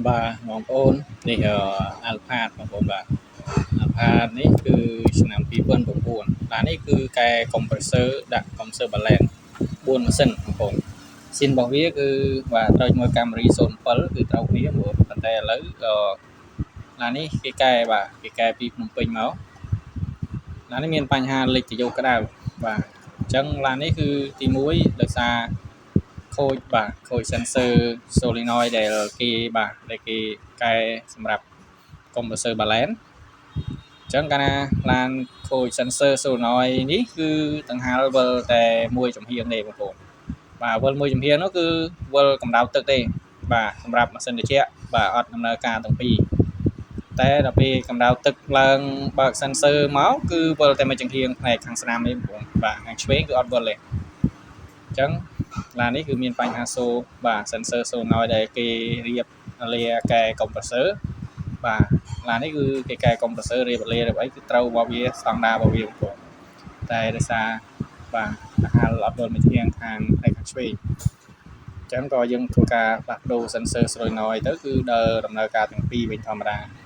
បាទបងប្អូននេះ Alphard បងប្អូនបាទ Alphard នេះគឺឆ្នាំ2009បាទនេះគឺកែ compressor ដាក់ compressor balance 4ម៉ាស៊ីនបងប្អូនស៊ីនរបស់វាគឺបាទត្រូវជាមួយ Camry 07គឺត្រូវគ្នាបងប្អូនប៉ុន្តែឥឡូវឡាននេះគេកែបាទគេកែពីភ្នំពេញមកឡាននេះមានបញ្ហាលិចទុយោក្តៅបាទអញ្ចឹងឡាននេះគឺទី1ដោយសារខូចបាទខូច sensor solenoid ដែលគេបាទដែលគេកែសម្រាប់ compressor balance អញ្ចឹងកាលណាឡានខូច sensor solenoid នេះគឺដង្ហាលវិលតែមួយចំហៀងទេបងប្អូនបាទវិលមួយចំហៀងនោះគឺវិលកម្ដៅទឹកទេបាទសម្រាប់ម៉ាស៊ីនត្រជាក់បាទអត់ដំណើរការទាំងពីរតែដល់ពេលកម្ដៅទឹកឡើងបើក sensor មកគឺវិលតែមួយចំហៀងផ្នែកខាងស្ដាំទេបងប្អូនបាទខាងឆ្វេងគឺអត់វិលទេអញ្ចឹងឡាននេះគឺមានបញ្ហាសូបាទ sensor solenoid ដែលគេរៀបលាកែ compressor បាទឡាននេះគឺគេកែ compressor រៀបលារៀបអីគឺត្រូវរបស់វាស្តង់ដាររបស់វាបងប្អូនតែដោយសារបាទដង្ហាលអត់វិលមួយជាងខាងផ្នែកខាងឆ្វេងអញ្ចឹងក៏យើងធ្វើការផ្លាស់ប្ដូរ sensor solenoid ទៅគឺដើរដំណើរការទាំងពីរវិញធម្មតា។